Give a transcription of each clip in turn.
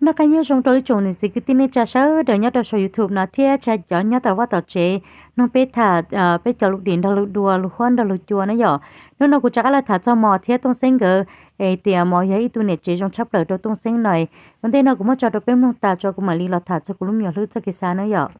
Noj qab nyob zoo rau ib tsoom niam txiv kwv tij neej tsa sawv daws nyob rau saum YouTube no thiab tshaj cov nyob tom vaj tom tsev, noog peb tham peb cov lus dim nrog lus dua, lus huab nrog lus cua na yom. Hnub no kuv rov qab los tham txog Mos thiab Tooj Xeeb nkawd, es tias Mos yog ib tug niam tsev zoo tshaj plaws rau Tooj Xeeb no. Ua ntej no kuv muab tso rau peb mloog tas tso kuv mam li los tham txog kuv lub me nyuam hlwb txoj kev xav na yom.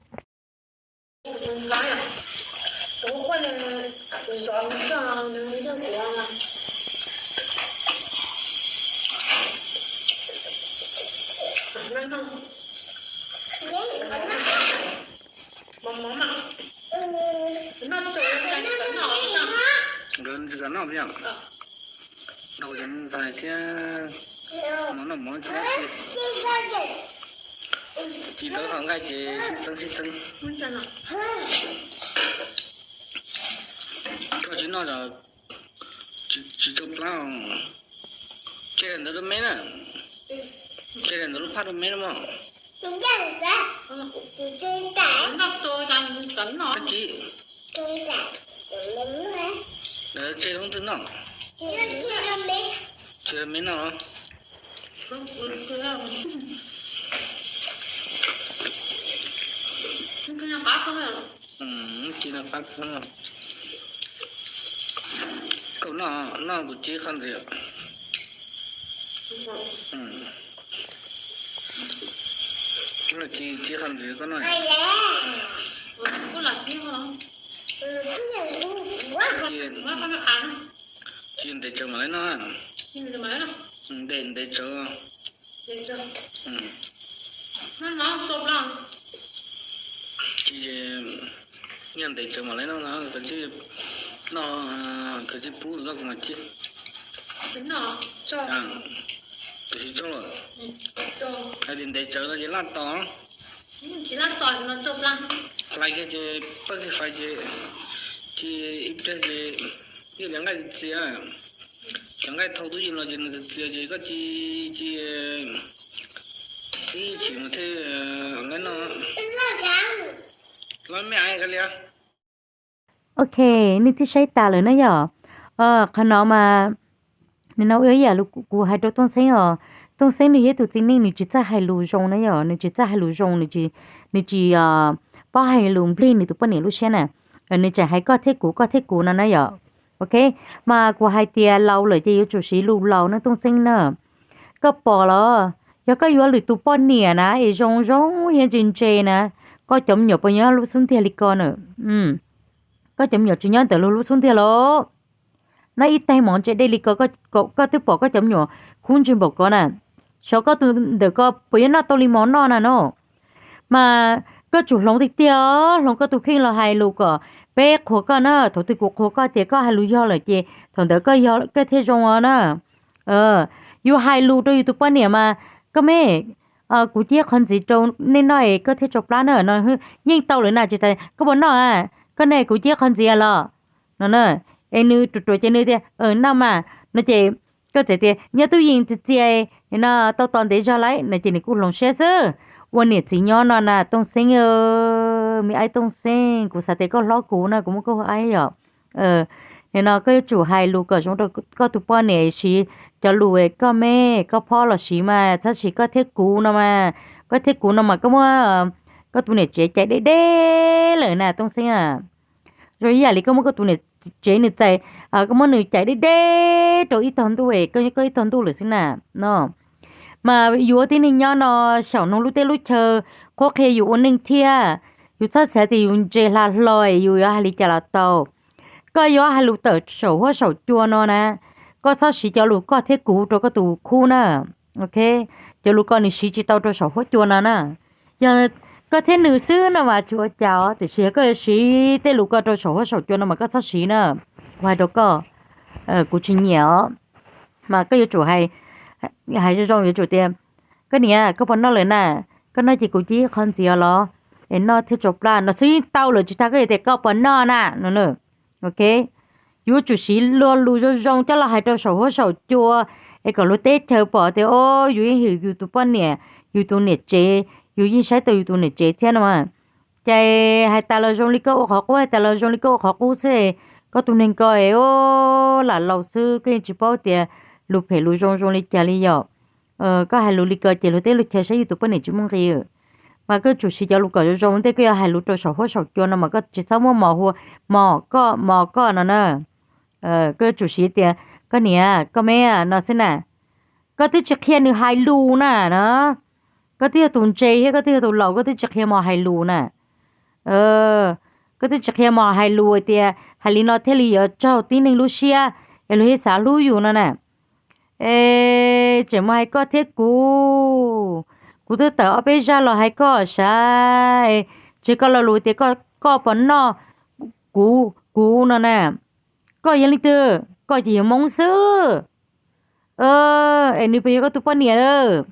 Nkawd tsis kam noj thiab, noj kuv cov ntxhais thiab, mov noj mov thiab, ci tau qhov nqaij ces sib txeeb sib txeeb. Koj tsis noj los tsis tau plab. Tseg ntawd lub me na, tseg ntawd lub phaj lub me na mog. Koj tsis, tseg lub twg noj, tseg lub me noj. Ci no qab, koj noj, noj kuv ci qhov ntxiv. Ci, ci qhov ntxiv koj noj. Ci ntev tsawv mam li noj. Ntev, ntev tsawv. Ci ces nyob ntev tsawv mam li noj, koj tsis noj, koj tsis pub koj mas ci. Koj tsis tso, hais tias ntev tsawv no ces laj tos. Hlais kiag ces pab kiag fais ces, ci ib pliag ces, ib cov nqaij txias, cov nqaij thau tub yeej los ces nws txias ces koj ci, ci ib chim mas thiaj li noj. Los me ais ka lias. Ok, nej twb saib tas lawm na yom. Qhov no mas, nim no ua ib yam li kuv hais rau Tooj Xeeb os. Tooj Xeeb nws yog ib tug txiv neej nws tsis txawj hais lus zoo na yom, nws tsis txawj hais lus zoo, nws tsis paub hais lus nplig nws tus poj niam lub siab na. Nws tseem hais koj thiab kuv, koj thiab kuv no na yom. Ok, mas kuv hais tias laus lawm ces yuav tsum siv lus laus na Tooj Xeeb na. Koj pom los, yog koj yuav lwm tus poj niam na es zoo zoo thiab ntse ntse na, koj cov me nyuam puas nyob lub xub ntiag li ko na? Koj cov me nyuam tsis nyob ntawm luag lub xub ntiag los? Noj ib tais mov ntse dej li ko, koj twb pom koj cov me nyuam khub ntswg npaum ko na, xyov koj tus ntawm ko puas yuav noj tau li mov noj na no. Mas koj tsum hloov tiag tiag, hloov koj tus kheej los hais lus kom peb qhuas koj na. Thaum twg kuv qhuas koj tias koj hais lus yog lawm ces thaum ntawd koj thiaj zoo os na. Yus hais lus rau yus tus poj niam mas, koj me, kuv cia qhov ntxiv rau nej noj es koj thiaj tso plab na no, yeej tau lawm na. Tsis tas koj puas noj, koj ne, kuv cia qhov ntxiv los no na. Es nws ruam ruam ces nws tias noj mas no ces koj txawm tias nyob tub yees txias txias no tau tos ntev zog lawm no ces nws kuj hloov siab xwb. Ua niam txiv nyob no na Tooj Xeeb, me aib Tooj Xeeb, kuv xav tias koj hlob kuv no kuv muab koj hu aib yom. Nim no koj yuav tsum hais lus kom zoo rau koj tus poj niam, siv cov lus koj me, koj phob los siv mas txhob siv koj thiab kuv no mas. Koj thiab kuv no mas koj muab koj tus niam tsev cais deb deb lawm na Tooj Xeeb. Zoo ib yam li koj muab koj tus niam tsev nws txais, koj muab nws cais deb deb rau ib tog ntuj es koj ib tog ntuj lawm xwb na no. Mas yus ua tib neeg nyob no, xyaum noog lub teb lub chaw, qhuab qhia yus ua neej thiab. Yus txhob xav tias yus ntse hla hlo es yus yuav hais li cas los tau. Koj yuav hais lus tawm saum huab saum cua no na, koj txhob siv cov lus koj thiab kuv rau koj tus khub na. Ok, cov lus ko nws siv tsis tau rau saum huab cua no na. Yog koj thiab nws xwb no mas tsis ua cas os, tiam sis yog koj yuav siv tej lus ko rau saum huab saum cua no mas koj txhob siv na. Kuv hais rau koj, kuv tsis nyiam os. Mas koj yuav tsum hais zoo zoo, yuav tsum tias, koj niam, koj puas noj lawm na? Koj noj ces kuv cia ib qho ntxiv los, es noj thiaj tso plab no xwb yeej tau lawm, tsis tas koj yuav tias koj puas noj na no. Ok, yuav tsum siv lo lus zoo zoo coj los hais rau saum huab saum cua, es kom luag teb chaws pom tias o, yus yeej hwm yus tus poj niam, yus tus niam tsev, yus yeej saib tau yus tus niam tsev thiab no. Ces hais tas los zoo li koj ua qhov qub, hais tas los zoo li koj ua qhov qub xwb. Koj tus neeg ko es o, lam laus xwb koj yeej tsis paub tias lus phem lus zoo zoo li cas li yom. Koj hais lus li ko ces luag teb luag chaw saib yus tus poj niam tsis muaj nqis. Mas koj tsum siv cov lus kom zoo zoo ntej koj yuav hais lus rau saum huab saum cua no mas koj tsis txhob muab mos hu, mos koj, mos koj no na. Koj tsum siv tias koj niam, koj me no xwb na. Koj twb tsis qhia nws hais lus na no. Koj twb yog tus ntse thiab koj twb yog tus laus, koj twb tsis qhia mos hais lus na. Koj twb tsis qhia mos hais lus tias hais li no thiaj li yuav raug tib neeg lub siab es luag thiaj xav hlub yus no na. Es tseem mus hais koj thiab kuv, kuv twb tawm ob peb zaj los hais koj sav, tseg koj lo lus tias koj, koj puas noj kuv, kuv no na. Koj yog leej twg? Koj ces yog Hmoob xwb. Es nws puas yog koj tus poj niam lawm?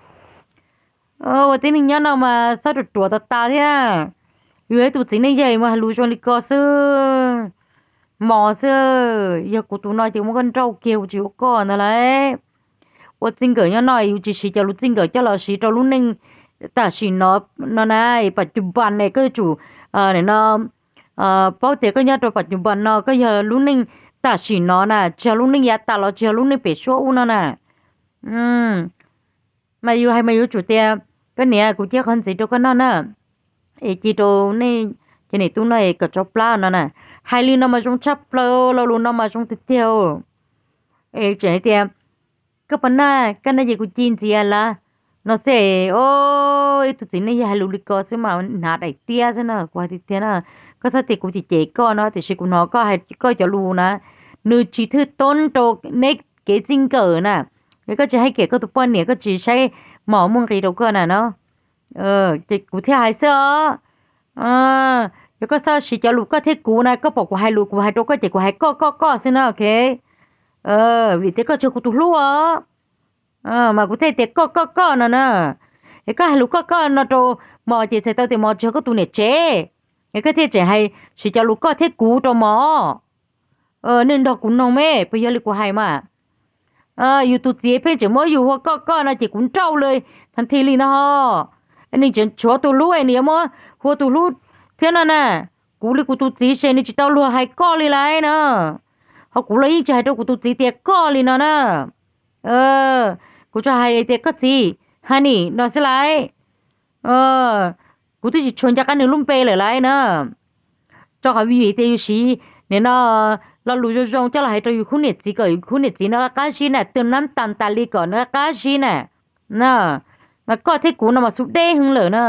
Ua tib neeg nyob no mas txhob ruam ruam tas tas thiab. Yus yog ib tus txiv neej yawg mus hais lus zoo li ko xwb, mos xwb. Yog kuv tus no ces muab koj nrauj kiag kuv tsis yuav koj ntag lauj. Ua txij nkawm nyob no yus tsis siv cov lus txij nkawm coj los siv rau lub neej tam sim no, no na, pas cus npas ne koj yuav tsum no paub tias koj nyob rau pas cus npas no koj yog lub neej tam sim no na, tsis yog lub neej yav tas los tsis yog lub neej pem suab ub no na. Mas yus hais mas yuav tsum tias koj niam, kuv cia qhov ntxiv rau koj noj na, es ci rau nej cov niam tub no es kom tsov plab no na. Hais li no mas zoo tshaj plaws, lo lus no mas zoo tiag tiag. Es tseem hais tias koj puas noj, koj noj ces kuv ci ntxiv lawm no xwb. O, ib tug txiv neej yawg hais lus li ko xwb mas hnav daim tiab xwb no, kuv hais tiag tiag na. Koj txhob tias kuv cem cem koj no, tiam sis kuv hnov koj hais koj cov lus na, nws tsis thwj tub rau neb kev txij nkawm na. Es koj tsis hais kiag koj tus poj niam, koj tsis saib mos muaj nqis rau koj na no. Ces kuv thiaj hais xwb os. Yog koj txhob siv cov lus koj thiab kuv na, koj pom kuv hais lus kuv hais rau koj ces kuv hais koj koj koj xwb na, ok. Vim tias koj tsis yog kuv tus hlub os. Mas kuv thiaj tias koj koj koj no na. Es koj hais lus koj koj no rau mos ces txhais tau tias mos tsis yog koj tus niam tsev. Es koj thiaj tseem hais siv cov lus koj thiab kuv rau mos. Nej nrog kuv noog me, puas yog li kuv hais mas? Yus tus txiv pheej tseem muab yus hu koj koj no ces kuv nrauj li thas thi li no ho. Nws tseem tshuav tus hlub es nws yuav muab hu tus hlub thiab no na. Kuv li kuv tus txiv ces nws tsis tau luag hais koj li lauj na. Ho kuv los yeej tsis hais rau kuv tus txiv tias koj li no na. Kuv tsuas hais tias koj txiv, honey no xwb lauj. Kuv twb tsis tshua nco qab nws lub npe lawm lauj na. Rau qhov vim tias yus siv nim no lo lus zoo zoo coj los hais rau yus khub niam txiv kom yus khub niam txiv no qab zib na, tus nab tas tas li kom nws qab zib na. Mas koj thiab kuv no mas xu deb heev lawm na.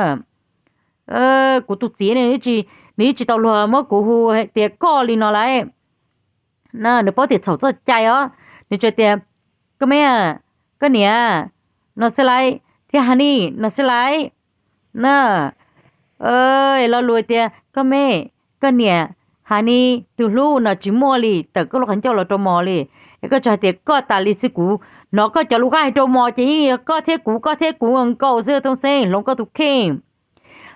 Kuv tus txiv nws yeej tsis tau luag muab kuv hu tias koj li no lauj. Nws paub tias txhaum txoj cai os, nws tsuas tias koj me, koj niam no xwb lauj, thiab honey no xwb lauj. Na, lo lus tias koj me, koj niam, honey, tus hlub no tsis muaj li, tawm koj lub qhov ncauj los rau mos li. Es koj tsuas hais tias koj tas li xwb, kuv hnov koj cov lus koj hais rau mos ces yeej yog koj thiab kuv, koj thiab kuv nkaus xwb. Tooj Xeeb, hloov koj tus kheej,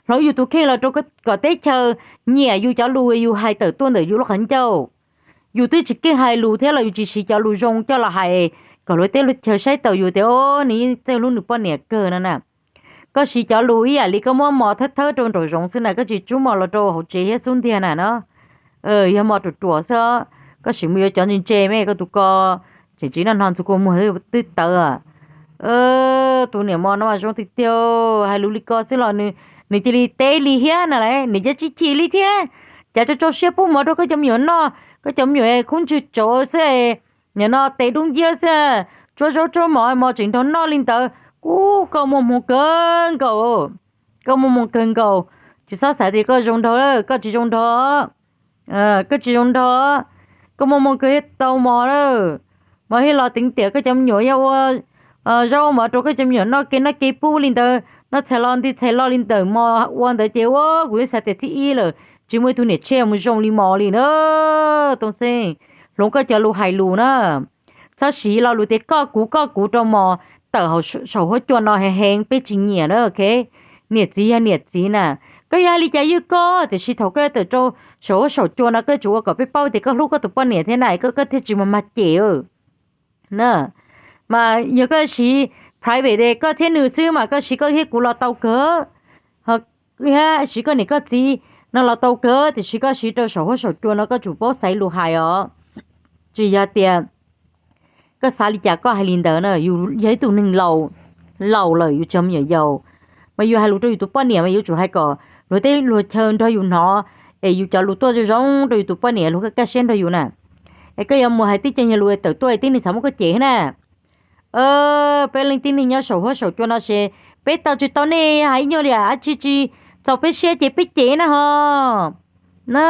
hloov yus tus kheej los rau kom teb chaws nyiam yus cov lus yus hais tawm tuaj ntawm yus lub qhov ncauj. Yus twb tsis keej hais lus thiab los yus tsis siv cov lus zoo coj los hais kom luag teb luag chaw saib taus yus tias o, nws yeej txawj hlub nws poj niam kawg no na. Koj siv cov lus ib yam li koj muab mos thawb thawb rau nraum zoov xwb na, koj tsis tsub mos los rau hauv tsev thiab xub ntiag na no. Yog mos ruam ruam xwb, koj sim mus yuav cov ntse ntse me, koj tus ko tseem tsis noj hno ntxuag kua muag twb tawv. Tus niam mos no mas zoo tiag tiag, hais lus li ko xwb los nws cia li teb li thiab no lauj, nws cia li chim li thiab. Cas tso tso siab pub mov rau koj cov me nyuam noj, koj cov me nyuam khub ntswg tsauv xwb, nim no tes dub nciab xwb, tsuab zaub tsuab mov mos tseem nrog noj li ntawd. Kuv, koj muaj hmoo kawg nkaus, koj muaj hmoo kawg nkaus. Tsis txhob xav tias koj zoo nraug, koj tsis zoo nraug, koj tsis zoo nraug. Koj muaj hmoo kawg thiaj tau mos lawm. Mos thiaj los teev tiam koj cov me nyuam, yog ua zaub mov rau koj cov me nyuam noj ke noj ke pub li ntawd, noj txhais los nti txhais los li ntawm mos ua ntawd ces ua kuv yeej xav tias thib ib lawm, tsis muaj ib tug niam tshiab mus zoo li mos li na. Tooj Xeeb, hloov koj cov lus hais lus na. Txhob siv lo lus tias koj kuv koj kuv rau mos tawm hauv saum huab cua no heev heev, peb tsis nyiam na, ok. Niam txiv yog niam txiv na. Koj yog li cas ywj koj, tiam sis thaum koj tawm rau saum huab saum cua no koj yuav tsum ua kom peb paub tias koj hlub koj tus poj niam thiab na, koj thiaj tsis mag mag cem na. Mas yog koj siv private de koj thiab nws xwb mas koj siv koj thiab kuv los tau kawg, ho siv koj niam koj txiv no los tau kawg, tiam sis koj siv rau saum huab saum cua no koj tsum paub xaiv lus hais os. Tsis yog tias koj xav li cas koj hais li ntawd na, yus yog ib tug neeg laus, laus lawm, yus tsis yog me nyuam yaus. Mas yus hais lus rau yus tus poj niam mas yuav tsum hais kom luag teb luag chaw nrog yus hnov, es yus cov lus tuaj zoo zoo rau yus tus poj niam luag kaj siab nrog yus na. Es koj yuav mus hais tib co nyuag lus tawm tuaj tib neeg txhav muab koj cem na. Peb leej tib neeg nyob saum huab saum cua no ces peb tau tsis tau nej hais ib nyuag li dab tsi tsis txaus peb siab ces peb cem na ho. Na,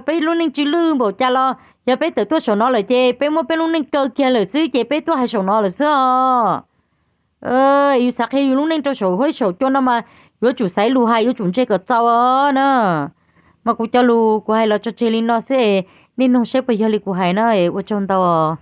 peb lub neej tsis lwj npaum cas los yog peb tawm tuaj saum no lawm ces peb muab peb lub neej kaw kiag lawm xwb ces peb tuaj hais saum no lawm xwb os. Yus xav qhia yus lub neej rau saum huab saum cua no mas yuav tsum xaiv lus hais, yuav tsum ntse kom txaus os na. Mas kuv cov lus kuv hais los tso tseg li no xwb, nej noog saib puas yog li kuv hais na, ua tsaug ntau.